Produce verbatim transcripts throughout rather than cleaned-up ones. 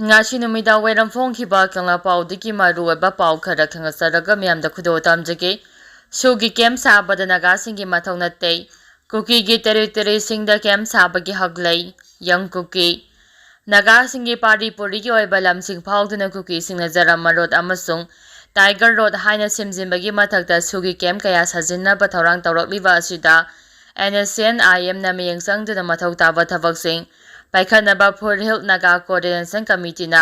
ꯉꯁꯤ ꯅꯨꯃꯤꯗꯥꯡ ꯋꯥꯏꯔꯝ ꯐꯣꯡꯈꯤꯕ ꯀꯪꯂꯥ ꯄꯥꯎꯗꯒꯤ ꯃꯔꯨꯑꯣꯏꯕ ꯄꯥꯎ ꯈꯔ ꯈꯪꯍꯟꯖꯔꯒ ꯃꯤꯌꯥꯝꯗ ꯈꯨꯗꯣꯜ ꯇꯝꯖꯒꯦ꯫ ꯁꯨꯒꯤ ꯀꯦꯝ ꯁꯥꯕꯗ ꯅꯥꯒꯥꯁꯤꯡꯒꯤ ꯃꯊꯧ ꯅꯠꯇꯦ꯫ ꯀꯨꯀꯤꯒꯤ ꯇꯦꯔꯤꯇꯣꯔꯤꯁꯤꯡꯗ ꯀꯦꯝ ꯁꯥꯕꯒꯤ ꯍꯛ ꯂꯩ꯫ ꯌꯪ ꯀꯨꯀꯤ꯫ ꯅꯥꯒꯥꯁꯤꯡꯒꯤ ꯄꯥꯔꯤ ꯄꯨꯔꯤꯒꯤ ꯑꯣꯏꯕ ꯂꯝꯁꯤꯡ ꯐꯥꯎꯗꯨꯅ ꯀꯨꯀꯤꯁꯤꯡꯅ ꯖꯔꯃ ꯔꯣꯗ ꯑꯃꯁꯨꯡ ꯇꯥꯏꯒꯔ ꯔꯣꯗ ꯍꯥꯏꯅ ꯁꯦꯝꯖꯤꯟꯕꯒꯤ ꯃꯊꯛꯇ ꯁꯨꯒꯤ ꯀꯦꯝ ꯀꯌꯥ ꯁꯥꯖꯤꯟꯅꯕ ꯊꯧꯔꯥꯡ ꯇꯧꯔꯛꯂꯤꯕ ꯑꯁꯤꯗ ꯑꯦꯟ ꯑꯦꯁ ꯁꯤ ꯑꯦꯟ ꯑꯥꯏ ꯑꯦꯝꯅ ꯃꯤꯠꯌꯦꯡ ꯆꯪꯗꯨꯅ ꯃꯊꯧ ꯇꯥꯕ ꯊꯕꯛꯁꯤꯡ ꯄꯥꯏꯈꯠꯅꯕ ꯐꯨꯠ ꯍꯤꯜ ꯅꯥꯒꯥ ꯀꯣꯑꯣꯔꯗꯤꯅꯦꯁꯟ ꯀꯃꯤꯇꯤꯅ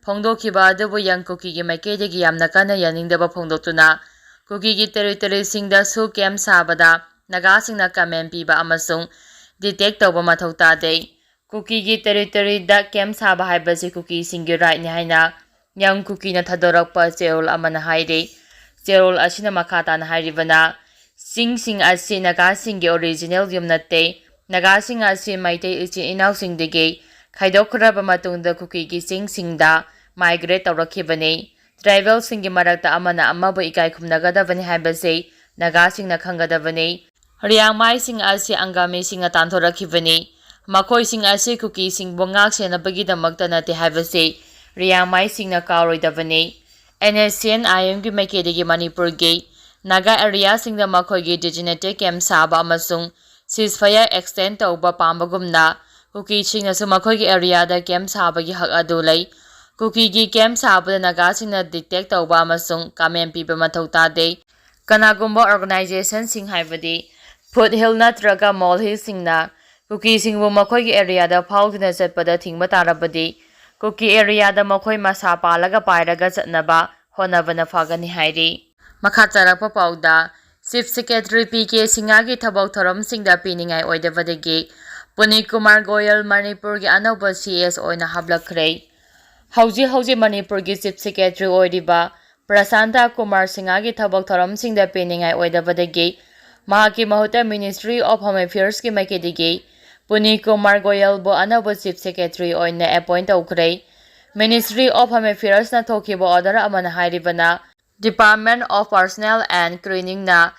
ꯐꯣꯡꯗꯣꯛꯈꯤꯕ ꯑꯗꯨꯕꯨ ꯌꯪ ꯀꯨꯀꯤꯒꯤ ꯃꯥꯏꯀꯩꯗꯒꯤ ꯌꯥꯝꯅ ꯀꯟꯅ ꯌꯥꯅꯤꯡꯗꯕ ꯐꯣꯡꯗꯣꯛꯇꯨꯅ ꯀꯨꯀꯤꯒꯤ ꯇꯦꯔꯤꯇꯣꯔꯤꯁꯤꯡꯗꯁꯨ ꯀꯦꯝ ꯁꯥꯕꯗ ꯅꯥꯒꯥꯁꯤꯡꯅ ꯀꯃꯦꯟ ꯄꯤꯕ ꯑꯃꯁꯨꯡ ꯗꯤꯇꯦꯛ ꯇꯧꯕ ꯃꯊꯧ ꯇꯥꯗꯦ꯫ ꯀꯨꯀꯤꯒꯤ ꯇꯦꯔꯤꯇꯣꯔꯤꯗ ꯀꯦꯝ ꯁꯥꯕ ꯍꯥꯏꯕꯁꯤ ꯀꯨꯀꯤꯁꯤꯡꯒꯤ ꯔꯥꯏꯠꯅꯤ ꯍꯥꯏꯅ ꯌꯪ ꯀꯨꯀꯤꯅ ꯊꯥꯗꯣꯔꯛꯄ ꯆꯦꯔꯣꯜ ꯑꯃꯅ ꯍꯥꯏꯔꯤ꯫ ꯆꯦꯔꯣꯜ ꯑꯁꯤꯅ ꯃꯈꯥ ꯇꯥꯅ ꯍꯥꯏꯔꯤꯕꯅ, ꯆꯤꯡꯁꯤꯡ ꯑꯁꯤ ꯅꯥꯒꯥꯁꯤꯡꯒꯤ ꯑꯣꯔꯤꯖꯤꯅꯦꯜ ꯌꯨꯝ ꯅꯠꯇꯦ꯫ ꯅꯥꯒꯥꯁꯤꯡ ꯑꯁꯤ ꯃꯩꯇꯩ ꯏꯆꯤꯟ ꯏꯅꯥꯎꯁꯤꯡꯗꯒꯤ ꯈꯥꯏꯗꯣꯛꯈ꯭ꯔꯕ ꯃꯇꯨꯡꯗ ꯀꯨꯀꯤꯒꯤ ꯆꯤꯡꯁꯤꯡꯗ ꯃꯥꯏꯒ꯭ꯔꯦꯠ ꯇꯧꯔꯛꯈꯤꯕꯅꯤ꯫ ꯇ꯭ꯔꯥꯏꯕꯦꯜꯁꯤꯡꯒꯤ ꯃꯔꯛꯇ ꯑꯃꯅ ꯑꯃꯕꯨ ꯏꯀꯥꯏ ꯈꯨꯝꯅꯒꯗꯕꯅꯤ ꯍꯥꯏꯕꯁꯤ ꯅꯥꯒꯥꯁꯤꯡꯅ ꯈꯪꯒꯗꯕꯅꯤ꯫ ꯔꯤꯌꯥꯡꯃꯥꯏꯁꯤꯡ ꯑꯁꯤ ꯑꯪꯒꯥꯃꯤꯁꯤꯡꯅ ꯇꯥꯟꯊꯣꯔꯛꯈꯤꯕꯅꯤ꯫ ꯃꯈꯣꯏꯁꯤꯡ ꯑꯁꯤ ꯀꯨꯀꯤꯁꯤꯡꯕꯨ ꯉꯥꯛ ꯁꯦꯟꯅꯕꯒꯤꯗꯃꯛꯇ ꯅꯠꯇꯦ ꯍꯥꯏꯕꯁꯤ ꯔꯤꯌꯥꯡꯃꯥꯏꯁꯤꯡꯅ ꯀꯥꯎꯔꯣꯏꯗꯕꯅꯤ꯫ ꯑꯦꯟ ꯑꯦꯁ ꯁꯤ ꯑꯦꯟ ꯑꯥꯏ ꯑꯦꯝꯒꯤ ꯃꯥꯏꯀꯩꯗꯒꯤ ꯃꯅꯤꯄꯨꯔꯒꯤ ꯅꯥꯒꯥ ꯑꯦꯔꯤꯌꯥꯁꯤꯡꯗ ꯃꯈꯣꯏꯒꯤ ꯗꯤꯖꯤꯅꯦꯇꯦꯗ ꯀꯦꯝ ꯁꯥꯕ ꯑꯃꯁꯨꯡ ꯁꯤꯖꯐꯌꯔ ꯑꯦꯛꯁꯇꯦꯟ ꯇꯧꯕ ꯄꯥꯝꯕꯒꯨꯝꯅ, ꯀꯨꯀꯤꯁꯤꯡꯅꯁꯨ ꯃꯈꯣꯏꯒꯤ ꯑꯦꯔꯤꯌꯥꯗ ꯀꯦꯝ ꯁꯥꯕꯒꯤ ꯍꯛ ꯑꯗꯨ ꯂꯩ꯫ ꯀꯨꯀꯤꯒꯤ ꯀꯦꯝ ꯁꯥꯕꯗ ꯅꯥꯒꯥꯁꯤꯡꯅ ꯗꯤꯇꯦꯛ ꯇꯧꯕ ꯑꯃꯁꯨꯡ ꯀꯃꯦꯟ ꯄꯤꯕ ꯃꯊꯧ ꯇꯥꯗꯦ꯫ ꯀꯅꯥꯒꯨꯝꯕ ꯑꯣꯔꯒꯅꯥꯏꯖꯦꯁꯟꯁꯤꯡ, ꯍꯥꯏꯕꯗꯤ ꯐꯨꯠ ꯍꯤꯜ ꯅꯠꯇ꯭ꯔꯒ ꯃꯣꯜ ꯍꯤꯜꯁꯤꯡꯅ ꯀꯨꯀꯤꯁꯤꯡꯕꯨ ꯃꯈꯣꯏꯒꯤ ꯑꯦꯔꯤꯌꯥꯗ ꯐꯥꯎꯗꯨꯅ ꯆꯠꯄꯗ ꯊꯤꯡꯕ ꯇꯥꯔꯕꯗꯤ, ꯀꯨꯀꯤ ꯑꯦꯔꯤꯌꯥꯗ ꯃꯈꯣꯏ ꯃꯁꯥ ꯄꯥꯜꯂꯒ ꯄꯥꯏꯔꯒ ꯆꯠꯅꯕ ꯍꯣꯠꯅꯕꯅ ꯐꯒꯅꯤ ꯍꯥꯏꯔꯤ꯫ ꯃꯈꯥ ꯇꯥꯔꯛꯄ ꯄꯥꯎꯗ, ꯆꯤꯐ ꯁꯦꯀ꯭ꯔꯦꯇꯔꯤ ꯄꯤ ꯀꯦ ꯁꯤꯡꯍꯒꯤ ꯊꯕꯛ ꯊꯧꯔꯝꯁꯤꯡꯗ ꯄꯤꯅꯤꯡꯉꯥꯏ ꯑꯣꯏꯗꯕꯗꯒꯤ ꯄꯨꯅꯤꯠ ꯀꯨꯃꯥꯔ ꯒꯣꯌꯜ ꯃꯅꯤꯄꯨꯔꯒꯤ ꯑꯅꯧꯕ ꯁꯤ ꯑꯦꯁ ꯑꯣꯏꯅ ꯍꯥꯞꯂꯛꯈ꯭ꯔꯦ꯫ ꯍꯧꯖꯤꯛ ꯍꯧꯖꯤꯛ ꯃꯅꯤꯄꯨꯔꯒꯤ ꯆꯤꯐ ꯁꯦꯀ꯭ꯔꯦꯇꯔꯤ ꯑꯣꯏꯔꯤꯕ ꯄ꯭ꯔꯁꯥꯟꯇ ꯀꯨꯃꯥꯔ ꯁꯤꯡꯍꯒꯤ ꯊꯕꯛ ꯊꯧꯔꯝꯁꯤꯡꯗ ꯄꯤꯅꯤꯡꯉꯥꯏ ꯑꯣꯏꯗꯕꯗꯒꯤ ꯃꯍꯥꯛꯀꯤ ꯃꯍꯨꯠꯇ ꯃꯤꯅꯤꯁꯇ꯭ꯔꯤ ꯑꯣꯐ ꯍꯣꯝ ꯑꯦꯐꯤꯌꯔꯁꯀꯤ ꯃꯥꯏꯀꯩꯗꯒꯤ ꯄꯨꯅꯤꯠ ꯀꯨꯃꯥꯔ ꯒꯣꯌꯜꯕꯨ ꯑꯅꯧꯕ ꯆꯤꯐ ꯁꯦꯀ꯭ꯔꯦꯇꯔꯤ ꯑꯣꯏꯅ ꯑꯦꯄꯣꯏꯟ ꯇꯧꯈ꯭ꯔꯦ꯫ ꯃꯤꯅꯤꯁꯇ꯭ꯔꯤ ꯑꯣꯐ ꯍꯣꯝ ꯑꯦꯐꯤꯌꯔꯁꯅ ꯊꯣꯛꯈꯤꯕ ꯑꯣꯔꯗꯔ ꯑꯃꯅ ꯍꯥꯏꯔꯤꯕꯅ, Department of Personnel and Cleaning ꯅ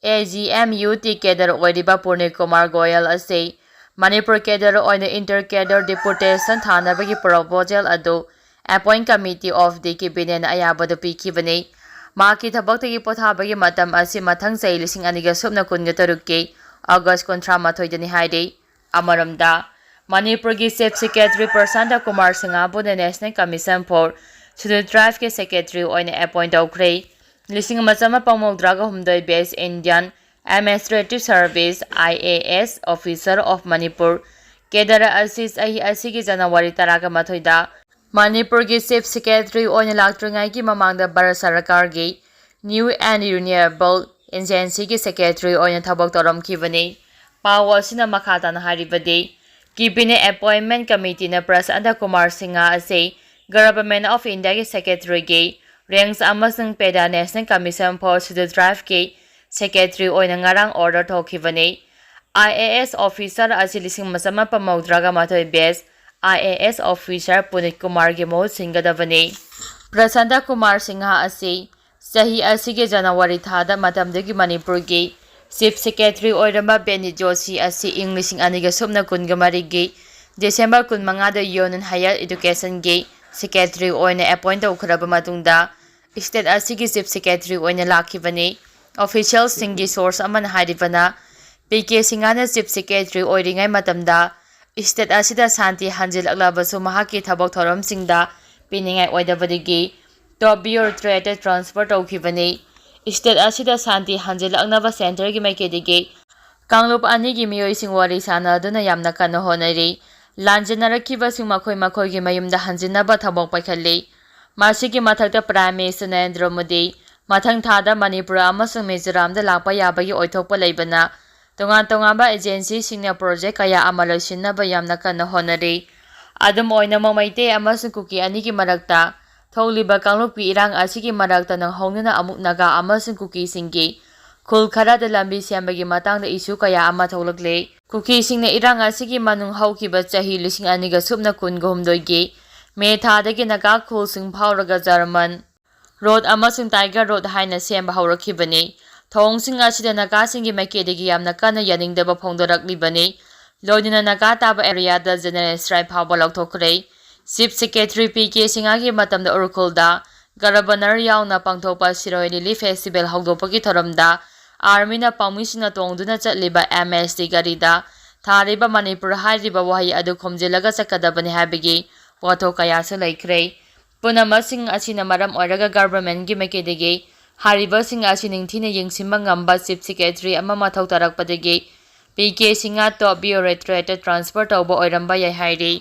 A G M U T cadre ꯑꯣꯏꯔꯤꯕ ꯄꯨꯅꯤꯠ ꯀꯨꯃꯥꯔ ꯒꯣꯌꯜ ꯑꯁꯤ ꯃꯅꯤꯄꯨꯔ cadre ꯑꯣꯏꯅ inter cadre deputation ꯊꯥꯅꯕꯒꯤ proposal ꯑꯗꯨ Appoint Committee of the Cabinet ꯅ ꯑꯌꯥꯕꯗꯨ ꯄꯤꯈꯤꯕꯅꯤ꯫ ꯃꯍꯥꯛꯀꯤ ꯊꯕꯛꯇꯒꯤ ꯄꯣꯊꯥꯕꯒꯤ ꯃꯇꯝ ꯑꯁꯤ ꯃꯊꯪ ꯆꯍꯤ ꯂꯤꯁꯤꯡ ꯑꯅꯤꯒ ꯁꯨꯞꯅ ꯀꯨꯟꯒ ꯇꯔꯨꯛꯀꯤ August ꯀꯨꯟꯊ꯭ꯔꯥ ꯃꯥꯊꯣꯏꯗꯅꯤ ꯍꯥꯏꯔꯤ꯫ ꯑꯃꯔꯣꯝꯗ, ꯃꯅꯤꯄꯨꯔꯒꯤ Chief Secretary Prasanta Kumar ꯁꯤꯡꯍꯕꯨꯅ National Commission for Scheduled Tribe ꯀꯤ Secretary ꯑꯣꯏꯅ appoint ꯇꯧꯈ꯭ꯔꯦ꯫ ꯂꯤꯁꯤꯡ ꯑꯃ ꯆꯃꯥꯄꯟ ꯃꯧꯗ꯭ꯔꯥꯒ ꯍꯨꯝꯗꯣꯏ batch Indian Administrative Service, I A S, Officer of Manipur cadre ꯑꯁꯤ ꯆꯍꯤ ꯑꯁꯤꯒꯤ January ꯇꯔꯥꯒ ꯃꯥꯊꯣꯏꯗ ꯃꯅꯤꯄꯨꯔꯒꯤ Chief Secretary ꯑꯣꯏꯅ ꯂꯥꯛꯇ꯭ꯔꯤꯉꯩꯒꯤ ꯃꯃꯥꯡꯗ ꯚꯥꯔꯠ ꯁꯔꯀꯥꯔꯒꯤ New and Renewable Energy ꯒꯤ Secretary ꯑꯣꯏꯅ ꯊꯕꯛ ꯇꯧꯔꯝꯈꯤꯕꯅꯤ꯫ ꯄꯥꯎ ꯑꯁꯤꯅ ꯃꯈꯥ ꯇꯥꯅ ꯍꯥꯏꯔꯤꯕꯗꯤ, Cabinet Appointment Committee ꯅ ꯄ꯭ꯔꯁꯥꯟꯇ ꯀꯨꯃꯥꯔ ꯁꯤꯡꯍ ꯑꯁꯤ Government of India ꯒꯤ Secretary ꯒꯤ Ranks ꯑꯃꯁꯨꯡ Pay the National Commission for Scheduled Tribe ꯀꯤ Secretary ꯑꯣꯏꯅ ꯉꯔꯥꯡ order ꯊꯣꯛꯈꯤꯕꯅꯤ꯫ I A S officer ꯑꯁꯤ ꯂꯤꯁꯤꯡ ꯑꯃ ꯆꯃꯥꯄꯟ ꯃꯧꯗ꯭ꯔꯥꯒ ꯃꯥꯊꯣꯏ batch I A S officer ꯄꯨꯅꯤꯠ ꯀꯨꯃꯥꯔꯒꯤ ꯃꯍꯨꯠ ꯁꯤꯟꯒꯗꯕꯅꯤ꯫ ꯄ꯭ꯔꯁꯥꯟꯇ ꯀꯨꯃꯥꯔ ꯁꯤꯡꯍ ꯑꯁꯤ ꯆꯍꯤ ꯑꯁꯤꯒꯤ January ꯊꯥꯗ ꯃꯇꯝꯗꯨꯒꯤ ꯃꯅꯤꯄꯨꯔꯒꯤ Chief Secretary ꯑꯣꯏꯔꯝꯕ ꯕꯦꯅꯤꯠ ꯖꯣꯁꯤ ꯑꯁꯤ ꯏꯪ ꯂꯤꯁꯤꯡ ꯑꯅꯤꯒ ꯁꯨꯞꯅ ꯀꯨꯟꯒ ꯃꯔꯤꯒꯤ December ꯀꯨꯟꯃꯉꯥꯗ Union Higher Education ꯒꯤ Secretary ꯑꯣꯏꯅ appoint ꯇꯧꯈ꯭ꯔꯕ ꯃꯇꯨꯡꯗ, state ꯑꯁꯤꯒꯤ Chief Secretary ꯑꯣꯏꯅ ꯂꯥꯛꯈꯤꯕꯅꯤ꯫ Official ꯁꯤꯡꯒꯤ source ꯑꯃꯅ ꯍꯥꯏꯔꯤꯕꯅ, ꯄꯤ ꯀꯦ ꯁꯤꯡꯍꯅ Chief Secretary ꯑꯣꯏꯔꯤꯉꯩ ꯃꯇꯝꯗ state ꯑꯁꯤꯗ ꯁꯥꯟꯇꯤ ꯍꯟꯖꯤꯜꯂꯛꯂꯕꯁꯨ ꯃꯍꯥꯛꯀꯤ ꯊꯕꯛ ꯊꯧꯔꯝꯁꯤꯡꯗ ꯄꯤꯅꯤꯡꯉꯥꯏ ꯑꯣꯏꯗꯕꯗꯒꯤ Top Bureaucrat ꯇ transfer ꯇꯧꯈꯤꯕꯅꯤ꯫ State ꯑꯁꯤꯗ ꯁꯥꯟꯇꯤ ꯍꯟꯖꯤꯜꯂꯛꯅꯕ centre ꯒꯤ ꯃꯥꯏꯀꯩꯗꯒꯤ ꯀꯥꯡꯂꯨꯞ ꯑꯅꯤꯒꯤ ꯃꯤꯑꯣꯏꯁꯤꯡ ꯋꯥꯔꯤ ꯁꯥꯅꯗꯨꯅ ꯌꯥꯝꯅ ꯀꯟꯅ ꯍꯣꯠꯅꯔꯤ꯫ ꯂꯥꯟꯖꯦꯟꯅꯔꯛꯈꯤꯕꯁꯤꯡ ꯃꯈꯣꯏ ꯃꯈꯣꯏꯒꯤ ꯃꯌꯨꯝꯗ ꯍꯟꯖꯤꯟꯅꯕ ꯊꯕꯛ ꯄꯥꯏꯈꯠꯂꯤ꯫ ꯃꯁꯤꯒꯤ ꯃꯊꯛꯇ Prime Minister ꯅꯔꯦꯟꯗ꯭ꯔ ꯃꯣꯗꯤ ꯃꯊꯪ ꯊꯥꯗ ꯃꯅꯤꯄꯨꯔ ꯑꯃꯁꯨꯡ ꯃꯤꯖꯣꯔꯥꯝꯗ ꯂꯥꯛꯄ ꯌꯥꯕꯒꯤ ꯑꯣꯏꯊꯣꯛꯄ ꯂꯩꯕꯅ, ꯇꯣꯉꯥꯟ ꯇꯣꯉꯥꯟꯕ agency ꯁꯤꯡꯅ project ꯀꯌꯥ ꯑꯃ ꯂꯣꯏꯁꯤꯟꯅꯕ ꯌꯥꯝꯅ ꯀꯟꯅ ꯍꯣꯠꯅꯔꯤ꯫ ꯑꯗꯨꯝ ꯑꯣꯏꯅꯃꯛ, ꯃꯩꯇꯩ ꯑꯃꯁꯨꯡ ꯀꯨꯀꯤ ꯑꯅꯤꯒꯤ ꯃꯔꯛꯇ ꯊꯣꯛꯂꯤꯕ ꯀꯥꯡꯂꯨꯞꯀꯤ ꯏꯔꯥꯡ ꯑꯁꯤꯒꯤ ꯃꯔꯛꯇ ꯅꯧꯍꯧꯅꯅ ꯑꯃꯨꯛ ꯅꯥꯒꯥ ꯑꯃꯁꯨꯡ ꯀꯨꯀꯤꯁꯤꯡꯒꯤ ꯈꯨꯜ ꯈꯔꯗ ꯂꯝꯕꯤ ꯁꯦꯝꯕꯒꯤ ꯃꯇꯥꯡꯗ issue ꯀꯌꯥ ꯑꯃ ꯊꯣꯛꯂꯛꯂꯦ꯫ ꯀꯨꯀꯤꯁꯤꯡꯅ ꯏꯔꯥꯡ ꯑꯁꯤꯒꯤ ꯃꯅꯨꯡ ꯍꯧꯈꯤꯕ ꯆꯍꯤ ꯂꯤꯁꯤꯡ ꯑꯅꯤꯒ ꯁꯨꯞꯅ ꯀꯨꯟꯒ ꯍꯨꯝꯗꯣꯏꯒꯤ May ꯊꯥꯗꯒꯤ ꯅꯥꯒꯥ ꯈꯨꯜꯁꯤꯡ ꯐꯥꯎꯔꯒ German Road ꯑꯃꯁꯨꯡ Tiger Road ꯍꯥꯏꯅ ꯁꯦꯝꯕ ꯍꯧꯔꯛꯈꯤꯕꯅꯤ꯫ ꯊꯧꯑꯣꯡꯁꯤꯡ ꯑꯁꯤꯗ ꯅꯥꯒꯥꯁꯤꯡꯒꯤ ꯃꯥꯏꯀꯩꯗꯒꯤ ꯌꯥꯝꯅ ꯀꯟꯅ ꯌꯥꯅꯤꯡꯗꯕ ꯐꯣꯡꯗꯣꯔꯛꯂꯤꯕꯅꯤ꯫ ꯂꯣꯏꯅꯅ ꯅꯥꯒꯥ ꯇꯥꯕ ꯑꯦꯔꯤꯌꯥꯗ ꯖꯦꯅꯔꯦꯜ ꯁ꯭ꯇ꯭ꯔꯥꯏꯛ ꯐꯥꯎꯕ ꯂꯧꯊꯣꯛꯈ꯭ꯔꯦ꯫ ꯆꯤꯐ ꯁꯦꯀ꯭ꯔꯦꯇꯔꯤ ꯄꯤ ꯀꯦ ꯁꯤꯡꯍꯒꯤ ꯃꯇꯝꯗ ꯎꯈ꯭ꯔꯨꯜꯗ ꯒꯔꯕꯅꯔ ꯌꯥꯎꯅ ꯄꯥꯡꯊꯣꯛꯄ ꯁꯤꯔꯣꯏ ꯂꯤꯂꯤ ꯐꯦꯁꯇꯤꯚꯦꯜ ꯍꯧꯗꯣꯛꯄꯒꯤ ꯊꯧꯔꯝꯗ ꯑꯥꯔꯃꯤꯅ ꯄꯥꯎꯃꯤꯁꯤꯡꯅ ꯇꯣꯡꯗꯨꯅ ꯆꯠꯂꯤꯕ ꯑꯦꯝ ꯑꯦꯁ ꯇꯤ ꯒꯥꯔꯤꯗ ꯊꯥꯔꯤꯕ ꯃꯅꯤꯄꯨꯔ ꯍꯥꯏꯔꯤꯕ ꯋꯥꯍꯩ ꯑꯗꯨ ꯈꯣꯝꯖꯤꯜꯂꯒ ꯆꯠꯀꯗꯕꯅꯤ ꯍꯥꯏꯕꯒꯤ ꯋꯥꯊꯣꯛ ꯀꯌꯥꯁꯨ ꯂꯩꯈ꯭ꯔꯦ꯫ ꯄꯨꯝꯅꯃꯛꯁꯤꯡ ꯑꯁꯤꯅ ꯃꯔꯝ ꯑꯣꯏꯔꯒ ꯒꯚꯔꯟꯃꯦꯟꯠꯀꯤ ꯃꯥꯏꯀꯩꯗꯒꯤ ꯍꯥꯏꯔꯤꯕꯁꯤꯡ ꯑꯁꯤ ꯅꯤꯡꯊꯤꯅ ꯌꯦꯡꯁꯤꯟꯕ ꯉꯝꯕ ꯆꯤꯐ ꯁꯦꯀ꯭ꯔꯦꯇꯔꯤ ꯑꯃ ꯃꯊꯧ ꯇꯥꯔꯛꯄꯗꯒꯤ ꯄꯤ ꯀꯦ ꯁꯤꯡꯍ ꯇꯣꯞ ꯕ꯭ꯌꯨꯔꯣꯀ꯭ꯔꯦꯠꯇ ꯇ꯭ꯔꯥꯟꯁꯐꯔ ꯇꯧꯕ ꯑꯣꯏꯔꯝꯕ ꯌꯥꯏ ꯍꯥꯏꯔꯤ꯫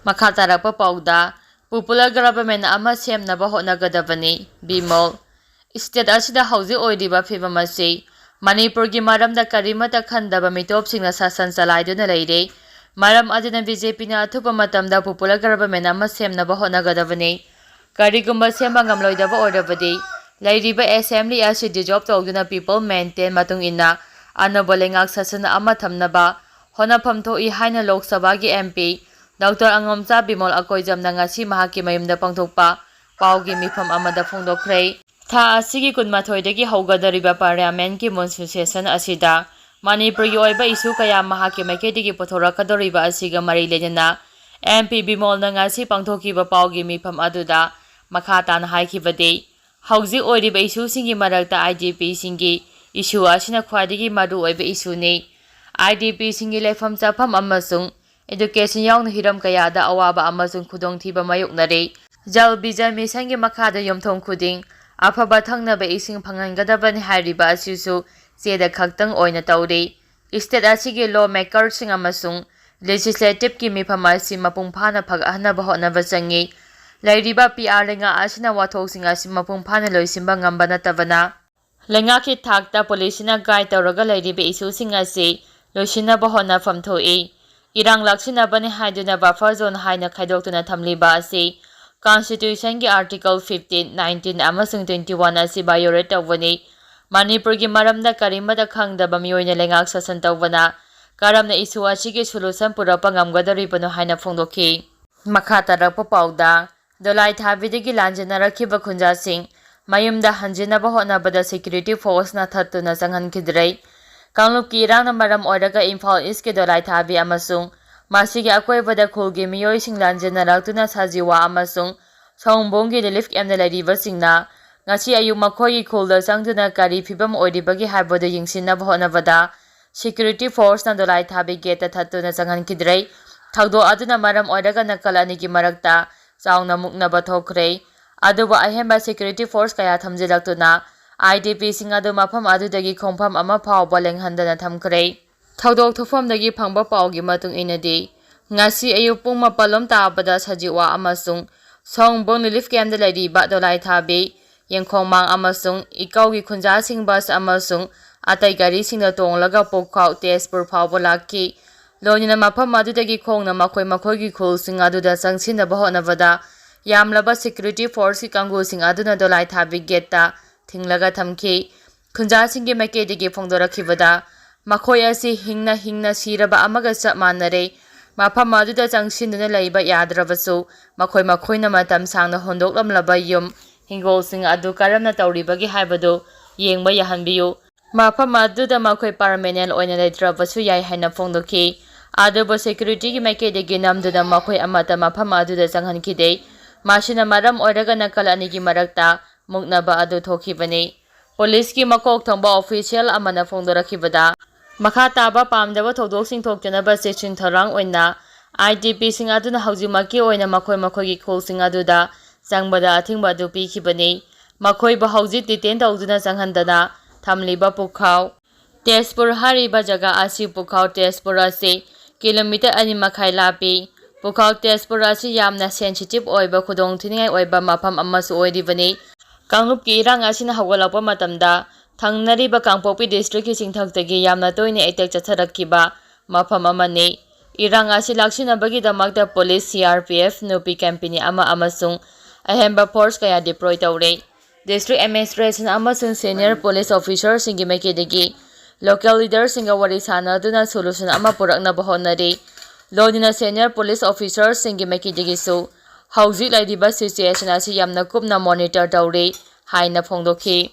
ꯃꯈꯥ ꯇꯥꯔꯛꯄ ꯄꯥꯎꯗ, ꯄꯣꯄꯨꯂꯔ ꯒꯚꯔꯟꯃꯦꯟꯠ ꯑꯃ ꯁꯦꯝꯅꯕ ꯍꯣꯠꯅꯒꯗꯕꯅꯤ, ꯕꯤꯃꯣꯜ꯫ ꯁ꯭ꯇꯦꯠ ꯑꯁꯤꯗ ꯍꯧꯖꯤꯛ ꯑꯣꯏꯔꯤꯕ ꯐꯤꯕꯝ ꯑꯁꯤ ꯃꯅꯤꯄꯨꯔꯒꯤ ꯃꯔꯝꯗ ꯀꯔꯤꯃꯠꯇ ꯈꯟꯗꯕ ꯃꯤꯇꯣꯞꯁꯤꯡꯅ ꯁꯥꯁꯟ ꯆꯂꯥꯏꯗꯨꯅ ꯂꯩꯔꯦ꯫ ꯃꯔꯝ ꯑꯗꯨꯅ ꯕꯤ ꯖꯦ ꯄꯤꯅ ꯑꯊꯨꯕ ꯃꯇꯝꯗ ꯄꯣꯄꯨꯂꯔ ꯒꯚꯔꯟꯃꯦꯟꯠ ꯑꯃ ꯁꯦꯝꯅꯕ ꯍꯣꯠꯅꯒꯗꯕꯅꯤ꯫ ꯀꯔꯤꯒꯨꯝꯕ ꯁꯦꯝꯕ ꯉꯝꯂꯣꯏꯗꯕ ꯑꯣꯏꯔꯕꯗꯤ, ꯂꯩꯔꯤꯕ ꯑꯦꯁꯦꯝꯕ꯭ꯂꯤ ꯑꯁꯤ ꯗꯤꯖꯣꯜꯕ ꯇꯧꯗꯨꯅ ꯄꯤꯄꯜ ꯃꯦꯟꯗꯦꯠ ꯃꯇꯨꯡ ꯏꯟꯅ ꯑꯅꯧꯕ ꯂꯩꯉꯥꯛ ꯁꯥꯁꯟ ꯑꯃ ꯊꯝꯅꯕ ꯍꯣꯠꯅꯐꯝ ꯊꯣꯛꯏ ꯍꯥꯏꯅ ꯂꯣꯛ ꯁꯚꯥꯒꯤ ꯑꯦꯝ ꯄꯤ ꯗꯣꯛꯇꯔ ꯑꯉꯣꯝꯆꯥ ꯕꯤꯃꯣꯜ ꯑꯀꯣꯏꯖꯝꯅ ꯉꯁꯤ ꯃꯍꯥꯛꯀꯤ ꯃꯌꯨꯝꯗ ꯄꯥꯡꯊꯣꯛꯄ ꯄꯥꯎꯒꯤ ꯃꯤꯐꯝ ꯑꯃꯗ ꯐꯣꯡꯗꯣꯛꯈ꯭ꯔꯦ꯫ ꯊꯥ ꯑꯁꯤꯒꯤ ꯀꯨꯟꯃꯥꯊꯣꯏꯗꯒꯤ ꯍꯧꯒꯗꯧꯔꯤꯕ ꯄꯥꯔꯂꯤꯌꯥꯃꯦꯟꯠꯀꯤ ꯃꯣꯟꯁꯨꯟ ꯁꯦꯁꯟ ꯑꯁꯤꯗ ꯃꯅꯤꯄꯨꯔꯒꯤ ꯑꯣꯏꯕ ꯏꯁꯨ ꯀꯌꯥ ꯃꯍꯥꯛꯀꯤ ꯃꯥꯏꯀꯩꯗꯒꯤ ꯄꯨꯊꯣꯔꯛꯀꯗꯧꯔꯤꯕ ꯑꯁꯤꯒ ꯃꯔꯤ ꯂꯩꯅꯅ ꯑꯦꯝ ꯄꯤ ꯕꯤꯃꯣꯜꯅ ꯉꯁꯤ ꯄꯥꯡꯊꯣꯛꯈꯤꯕ ꯄꯥꯎꯒꯤ ꯃꯤꯐꯝ ꯑꯗꯨꯗ ꯃꯈꯥ ꯇꯥꯅ ꯍꯥꯏꯈꯤꯕꯗꯤ, ꯍꯧꯖꯤꯛ ꯑꯣꯏꯔꯤꯕ ꯏꯁꯨꯁꯤꯡꯒꯤ ꯃꯔꯛꯇ ꯑꯥꯏ ꯗꯤ ꯄꯤꯁꯤꯡꯒꯤ ꯏꯁꯨ ꯑꯁꯤꯅ ꯈ꯭ꯋꯥꯏꯗꯒꯤ ꯃꯔꯨꯑꯣꯏꯕ ꯏꯁꯨꯅꯤ꯫ ꯑꯥꯏ ꯗꯤ ꯄꯤꯁꯤꯡꯒꯤ ꯂꯩꯐꯝ ꯆꯥꯐꯝ ꯑꯃꯁꯨꯡ ꯑꯦꯗꯨꯀꯦꯁꯟ ꯌꯥꯎꯅ ꯍꯤꯔꯝ ꯀꯌꯥꯗ ꯑꯋꯥꯕ ꯑꯃꯁꯨꯡ ꯈꯨꯗꯣꯡꯊꯤꯕ ꯃꯥꯌꯣꯛꯅꯔꯤ꯫ ꯖꯜ ꯕꯤꯖꯟ ꯃꯤꯁꯟꯒꯤ ꯃꯈꯥꯗ ꯌꯨꯝꯊꯣꯡ ꯈꯨꯗꯤꯡ ꯑꯐꯕ ꯊꯛꯅꯕ ꯏꯁꯤꯡ ꯐꯪꯍꯟꯒꯗꯕꯅꯤ ꯍꯥꯏꯔꯤꯕ ꯑꯁꯤꯁꯨ ꯆꯦꯗ ꯈꯛꯇꯪ ꯑꯣꯏꯅ ꯇꯧꯔꯤ꯫ ꯁ꯭ꯇꯦꯠ ꯑꯁꯤꯒꯤ ꯂꯣ ꯃꯦꯀꯔꯁꯤꯡ ꯑꯃꯁꯨꯡ ꯂꯦꯖꯤꯁꯂꯦꯇꯤꯚꯀꯤ ꯃꯤꯐꯝ ꯑꯁꯤ ꯃꯄꯨꯡ ꯐꯥꯅ ꯐꯒꯠꯍꯟꯅꯕ ꯍꯣꯠꯅꯕ ꯆꯪꯏ꯫ ꯂꯩꯔꯤꯕ ꯄꯤ ꯑꯥꯔ ꯂꯩꯉꯥꯛ ꯑꯁꯤꯅ ꯋꯥꯊꯣꯛꯁꯤꯡ ꯑꯁꯤ ꯃꯄꯨꯡ ꯐꯥꯅ ꯂꯣꯏꯁꯤꯟꯕ ꯉꯝꯕ ꯅꯠꯇꯕꯅ, ꯂꯩꯉꯥꯛꯀꯤ ꯊꯥꯛꯇ ꯄꯣꯂꯤꯁꯤꯅ ꯒꯥꯏꯗ ꯇꯧꯔꯒ ꯂꯩꯔꯤꯕ ꯏꯁꯨꯁꯤꯡ ꯑꯁꯤ ꯂꯣꯏꯁꯤꯟꯅꯕ ꯍꯣꯠꯅꯐꯝ ꯊꯣꯛꯏ꯫ ꯏꯔꯥꯡ ꯂꯥꯛꯁꯤꯟꯅꯕꯅꯤ ꯍꯥꯏꯗꯨꯅ ꯕꯐꯔ ꯖꯣꯟ ꯍꯥꯏꯅ ꯈꯥꯏꯗꯣꯛꯇꯨꯅ ꯊꯝꯂꯤꯕ ꯑꯁꯤ ꯀꯟꯁꯇꯤꯇ꯭ꯌꯨꯁꯟꯒꯤ ꯑꯥꯔꯇꯤꯀꯜ ꯐꯤꯐꯇꯤꯟ, ꯅꯥꯏꯟꯇꯤꯟ ꯑꯃꯁꯨꯡ ꯇ꯭ꯋꯦꯟꯇꯤ ꯋꯥꯟ ꯑꯁꯤ ꯚꯥꯏꯑꯣꯂꯦꯠ ꯇꯧꯕꯅꯤ꯫ ꯃꯅꯤꯄꯨꯔꯒꯤ ꯃꯔꯝꯗ ꯀꯔꯤꯃꯠꯇ ꯈꯪꯗꯕ ꯃꯤꯑꯣꯏꯅ ꯂꯩꯉꯥꯛ ꯁꯥꯁꯟ ꯇꯧꯕꯅ ꯀꯔꯝꯅ ꯏꯁꯨ ꯑꯁꯤꯒꯤ ꯁꯣꯂꯨꯁꯟ ꯄꯨꯔꯛꯄ ꯉꯝꯒꯗꯧꯔꯤꯕꯅꯣ ꯍꯥꯏꯅ ꯐꯣꯡꯗꯣꯛꯈꯤ꯫ ꯃꯈꯥ ꯇꯥꯔꯛꯄ ꯄꯥꯎꯗ, ꯗꯣꯂꯥꯏ ꯊꯥꯕꯤꯗꯒꯤ ꯂꯥꯟꯖꯦꯟꯅꯔꯛꯈꯤꯕ ꯈꯨꯟꯖꯥꯁꯤꯡ ꯃꯌꯨꯝꯗ ꯍꯟꯖꯤꯟꯅꯕ ꯍꯣꯠꯅꯕꯗ ꯁꯦꯀ꯭ꯌꯨꯔꯤꯇꯤ ꯐꯣꯔꯁꯅ ꯊꯠꯇꯨꯅ ꯆꯪꯍꯟꯈꯤꯗ꯭ꯔꯦ꯫ ꯀꯥꯡꯂꯨꯞꯀꯤ ꯏꯔꯥꯡꯅ ꯃꯔꯝ ꯑꯣꯏꯔꯒ ꯏꯝꯐꯥꯜ ꯏꯁꯀꯤ ꯗꯣꯂꯥꯏꯊꯥꯕꯤ ꯑꯃꯁꯨꯡ ꯃꯁꯤꯒꯤ ꯑꯀꯣꯏꯕꯗ ꯈꯨꯜꯒꯤ ꯃꯤꯑꯣꯏꯁꯤꯡ ꯂꯥꯟꯖꯦꯟꯅꯔꯛꯇꯨꯅ ꯁꯖꯤꯋꯥ ꯑꯃꯁꯨꯡ ꯁꯑꯣꯝꯕꯨꯡꯒꯤ ꯔꯤꯂꯤꯐ ꯀꯦꯝꯞꯇ ꯂꯩꯔꯤꯕꯁꯤꯡꯅ ꯉꯁꯤ ꯑꯌꯨꯛ ꯃꯈꯣꯏꯒꯤ ꯈꯨꯜꯗ ꯆꯪꯗꯨꯅ ꯀꯔꯤ ꯐꯤꯕꯝ ꯑꯣꯏꯔꯤꯕꯒꯦ ꯍꯥꯏꯕꯗꯨ ꯌꯦꯡꯁꯤꯟꯅꯕ ꯍꯣꯠꯅꯕꯗ ꯁꯦꯀ꯭ꯌꯨꯔꯤꯇꯤ ꯐꯣꯔꯁꯅ ꯗꯣꯂꯥꯏꯊꯥꯕꯤ ꯒꯦꯠꯇ ꯊꯠꯇꯨꯅ ꯆꯪꯍꯟꯈꯤꯗ꯭ꯔꯦ꯫ ꯊꯧꯗꯣꯛ ꯑꯗꯨꯅ ꯃꯔꯝ ꯑꯣꯏꯔꯒ ꯅꯥꯀꯜ ꯑꯅꯤꯒꯤ ꯃꯔꯛꯇ ꯆꯥꯎꯅ ꯃꯨꯛꯅꯕ ꯊꯣꯛꯈ꯭ꯔꯦ꯫ ꯑꯗꯨꯕꯨ ꯑꯍꯦꯟꯕ ꯁꯦꯀ꯭ꯌꯨꯔꯤꯇꯤ ꯐꯣꯔꯁ ꯀꯌꯥ ꯊꯝꯖꯤꯜꯂꯛꯇꯨꯅ ꯑꯥꯏ ꯗꯤ ꯄꯤꯁꯤꯡ ꯑꯗꯨ ꯃꯐꯝ ꯑꯗꯨꯗꯒꯤ ꯈꯣꯡꯐꯝ ꯑꯃ ꯐꯥꯎꯕ ꯂꯦꯡꯍꯟꯗꯅ ꯊꯝꯈ꯭ꯔꯦ꯫ ꯊꯧꯗꯣꯛ ꯊꯣꯛꯐꯝꯗꯒꯤ ꯐꯪꯕ ꯄꯥꯎꯒꯤ ꯃꯇꯨꯡ ꯏꯟꯅꯗꯤ, ꯉꯁꯤ ꯑꯌꯨꯛ ꯄꯨꯡ ꯃꯥꯄꯜ ꯂꯣꯝ ꯇꯥꯕꯗ ꯁꯖꯤꯋꯥ ꯑꯃꯁꯨꯡ ꯁꯑꯣꯝꯕꯨꯡ ꯔꯤꯂꯤꯐ ꯀꯦꯝꯞꯇ ꯂꯩꯔꯤꯕ ꯗꯣꯂꯥꯏꯊꯥꯕꯤ, ꯌꯦꯡꯈꯣꯡꯃꯥꯡ ꯑꯃꯁꯨꯡ ꯏꯀꯧꯒꯤ ꯈꯨꯟꯖꯥꯁꯤꯡ ꯕꯁ ꯑꯃꯁꯨꯡ ꯑꯇꯩ ꯒꯥꯔꯤꯁꯤꯡꯗ ꯇꯣꯡꯂꯒ ꯄꯨꯈꯥꯎ ꯇꯦꯖꯄꯨꯔ ꯐꯥꯎꯕ ꯂꯥꯛꯈꯤ꯫ ꯂꯣꯏꯅꯅ ꯃꯐꯝ ꯑꯗꯨꯗꯒꯤ ꯈꯣꯡꯅ ꯃꯈꯣꯏ ꯃꯈꯣꯏꯒꯤ ꯈꯨꯜꯁꯤꯡ ꯑꯗꯨꯗ ꯆꯪꯁꯤꯟꯅꯕ ꯍꯣꯠꯅꯕꯗ ꯌꯥꯝꯂꯕ ꯁꯦꯀ꯭ꯌꯨꯔꯤꯇꯤ ꯐꯣꯔꯁꯀꯤ ꯀꯥꯡꯕꯨꯁꯤꯡ ꯑꯗꯨꯅ ꯗꯣꯂꯥꯏꯊꯥꯕꯤ ꯒꯦꯠꯇ ꯊꯤꯡꯂꯒ ꯊꯝꯈꯤ꯫ ꯈꯨꯟꯖꯥꯁꯤꯡꯒꯤ ꯃꯥꯏꯀꯩꯗꯒꯤ ꯐꯣꯡꯗꯣꯔꯛꯈꯤꯕꯗ, ꯃꯈꯣꯏ ꯑꯁꯤ ꯍꯤꯡꯅ ꯍꯤꯡꯅ ꯁꯤꯔꯕ ꯑꯃꯒ ꯆꯞ ꯃꯥꯟꯅꯔꯦ꯫ ꯃꯐꯝ ꯑꯗꯨꯗ ꯆꯪꯁꯤꯟꯗꯨꯅ ꯂꯩꯕ ꯌꯥꯗ꯭ꯔꯕꯁꯨ, ꯃꯈꯣꯏ ꯃꯈꯣꯏꯅ ꯃꯇꯝ ꯁꯥꯡꯅ ꯍꯣꯟꯗꯣꯛꯂꯝꯂꯕ ꯌꯨꯝ ꯍꯤꯡꯒꯣꯜꯁꯤꯡ ꯑꯗꯨ ꯀꯔꯝꯅ ꯇꯧꯔꯤꯕꯒꯦ ꯍꯥꯏꯕꯗꯨ ꯌꯦꯡꯕ ꯌꯥꯍꯟꯕꯤꯌꯨ꯫ ꯃꯐꯝ ꯑꯗꯨꯗ ꯃꯈꯣꯏ ꯄꯔꯃꯦꯅꯦꯟ ꯑꯣꯏꯅ ꯂꯩꯇ꯭ꯔꯕꯁꯨ ꯌꯥꯏ ꯍꯥꯏꯅ ꯐꯣꯡꯗꯣꯛꯈꯤ꯫ ꯑꯗꯨꯕꯨ ꯁꯦꯀ꯭ꯌꯨꯔꯤꯇꯤꯒꯤ ꯃꯥꯏꯀꯩꯗꯒꯤ ꯅꯝꯗꯨꯅ ꯃꯈꯣꯏ ꯑꯃꯠꯇ ꯃꯐꯝ ꯑꯗꯨꯗ ꯆꯪꯍꯟꯈꯤꯗꯦ꯫ ꯃꯁꯤꯅ ꯃꯔꯝ ꯑꯣꯏꯔꯒ ꯅꯥꯀꯜ ꯑꯅꯤꯒꯤ ꯃꯔꯛꯇ ꯃꯨꯛꯅꯕ ꯑꯗꯨ ꯊꯣꯛꯈꯤꯕꯅꯤ꯫ ꯄꯨꯂꯤꯁꯀꯤ ꯃꯀꯣꯛ ꯊꯣꯡꯕ ꯑꯣꯐꯤꯁꯤꯌꯦꯜ ꯑꯃꯅ ꯐꯣꯡꯗꯣꯔꯛꯈꯤꯕꯗ, ꯃꯈꯥ ꯇꯥꯕ ꯄꯥꯝꯗꯕ ꯊꯧꯗꯣꯛꯁꯤꯡ ꯊꯣꯛꯇꯅꯕ ꯆꯦꯛꯁꯤꯟ ꯊꯧꯔꯥꯡ ꯑꯣꯏꯅ ꯑꯥꯏ ꯗꯤ ꯄꯤꯁꯤꯡ ꯑꯗꯨꯅ ꯍꯧꯖꯤꯛꯃꯛꯀꯤ ꯑꯣꯏꯅ ꯃꯈꯣꯏ ꯃꯈꯣꯏꯒꯤ ꯈꯨꯜꯁꯤꯡ ꯑꯗꯨꯗ ꯆꯪꯕꯗ ꯑꯊꯤꯡꯕ ꯑꯗꯨ ꯄꯤꯈꯤꯕꯅꯤ꯫ ꯃꯈꯣꯏꯕꯨ ꯍꯧꯖꯤꯛ ꯗꯤꯇꯦꯟ ꯇꯧꯗꯨꯅ ꯆꯪꯍꯟꯗꯅ ꯊꯝꯂꯤꯕ ꯄꯨꯈꯥꯎ ꯇꯦꯖꯄꯨꯔ ꯍꯥꯏꯔꯤꯕ ꯖꯒꯥ ꯑꯁꯤ ꯄꯨꯈꯥꯎ ꯇꯦꯖꯄꯨꯔ ꯑꯁꯤ ꯀꯤꯂꯣꯃꯤꯇꯔ ꯑꯅꯤ ꯃꯈꯥꯏ ꯂꯥꯞꯄꯤ꯫ ꯄꯨꯈꯥꯎ ꯇꯦꯖꯄꯨꯔ ꯑꯁꯤ ꯌꯥꯝꯅ ꯁꯦꯟꯁꯤꯇꯤꯚ ꯑꯣꯏꯕ, ꯈꯨꯗꯣꯡꯊꯤꯅꯤꯡꯉꯥꯏ ꯑꯣꯏꯕ ꯃꯐꯝ ꯑꯃꯁꯨ ꯑꯣꯏꯔꯤꯕꯅꯤ꯫ ꯀꯥꯡꯂꯨꯞꯀꯤ ꯏꯔꯥꯡ ꯑꯁꯤꯅ ꯍꯧꯒꯠꯂꯛꯄ ꯃꯇꯝꯗ ꯊꯪꯅꯔꯤꯕ ꯀꯥꯡꯄꯣꯛꯄꯤ ꯗꯤꯁꯇ꯭ꯔꯤꯛꯀꯤ ꯆꯤꯡꯊꯛꯇꯒꯤ ꯌꯥꯝꯅ ꯇꯣꯏꯅ ꯑꯦꯇꯦꯛ ꯆꯠꯊꯔꯛꯈꯤꯕ ꯃꯐꯝ ꯑꯃꯅꯤ꯫ ꯏꯔꯥꯡ ꯑꯁꯤ ꯂꯥꯛꯁꯤꯟꯅꯕꯒꯤꯗꯃꯛꯇ police, C R P F, ꯅꯨꯄꯤ ꯀꯦꯝꯄꯦꯅꯤ ꯑꯃ ꯑꯃꯁꯨꯡ ꯑꯍꯦꯟꯕ ꯐꯣꯔꯁ ꯀꯌꯥ ꯗꯤꯄ꯭ꯂꯣꯏ ꯇꯧꯔꯦ꯫ ꯗꯤꯁꯇ꯭ꯔꯤꯛ ꯑꯦꯗꯃꯤꯅꯤꯁꯇ꯭ꯔꯦꯁꯟ ꯑꯃꯁꯨꯡ ꯁꯦꯅꯤꯌꯔ ꯄꯨꯂꯤꯁ ꯑꯣꯐꯤꯁꯔꯁꯤꯡꯒꯤ ꯃꯥꯏꯀꯩꯗꯒꯤ ꯂꯣꯀꯦꯜ ꯂꯤꯗꯔꯁꯤꯡꯒ ꯋꯥꯔꯤ ꯁꯥꯅꯗꯨꯅ ꯁꯣꯂꯨꯁꯟ ꯑꯃ ꯄꯨꯔꯛꯅꯕ ꯍꯣꯠꯅꯔꯤ꯫ ꯂꯣꯏꯅꯅ ꯁꯦꯅꯤꯌꯔ ꯄꯨꯂꯤꯁ ꯑꯣꯐꯤꯁꯔꯁꯤꯡꯒꯤ ꯃꯥꯏꯀꯩꯗꯒꯤꯁꯨ ꯍꯧꯖꯤꯛ ꯂꯩꯔꯤꯕ ꯁꯤꯆꯨꯑꯦꯁꯟ ꯑꯁꯤ ꯌꯥꯝꯅ ꯀꯨꯞꯅ ꯃꯣꯅꯤꯇꯔ ꯇꯧꯔꯤ ꯍꯥꯏꯅ ꯐꯣꯡꯗꯣꯛꯈꯤ꯫